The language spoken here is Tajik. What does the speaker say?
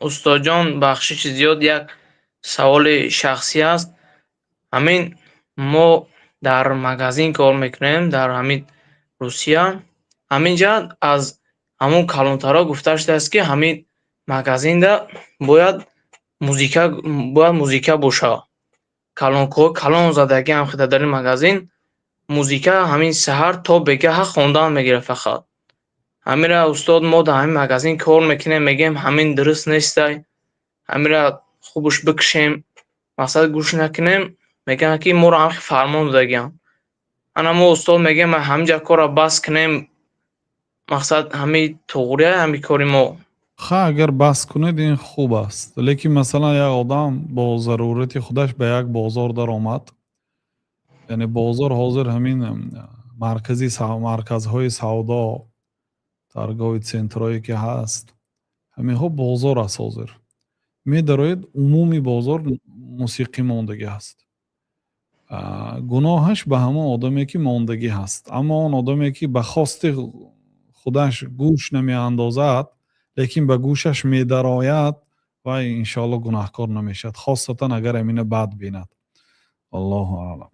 Устодҷон, бахшиши зиёд, як саволи шахсӣ аст. Ҳамин мо дар магазин кор мекунем дар ҳамин Русия. Ҳамин ҷа аз ҳамун калонтарҳо гуфта шудааст, ки ҳамин магазинда бояд музыка бошад. Колонкаҳо калон задагиам дар ин магазин музыка ҳамин саҳар то бегаҳа хондан мегирад фақат. Ҳамира, устод, мо дар ҳамин магазин кор мекунем, мегӯем, ҳамин дуруст нестай. Ҳамира хубаш бикушем, мақсад гӯш накунем, мегӯянд, ки моро ҳам фармон додагианд. Ана мо, устод, мегӯем, ҳаминҷа корро бас кунем, мақсад ҳамин туғрия ҳамин кори мо. Ха, агар бас кунед, ин хуб аст, лекин масалан як одам бо зарурати худаш ба як бозор даромад, яъне бозор ҳозир ҳамин маркази марказҳои савдо, торговый центрҳое ки ҳаст, ҳаминҳо бозор аст. Ҳозир медароед, умуми бозор мусиқӣ мондагӣ ҳаст. Гуноҳаш ба ҳамон одаме, ки мондагӣ ҳаст, аммо он одаме, ки ба хости худаш гӯш намеандозад, лекин ба гӯшаш медарояд, вай иншоалло гунаҳкор намешавад, хосатан агар ҳамина бад бинад. Аллоҳу аълам.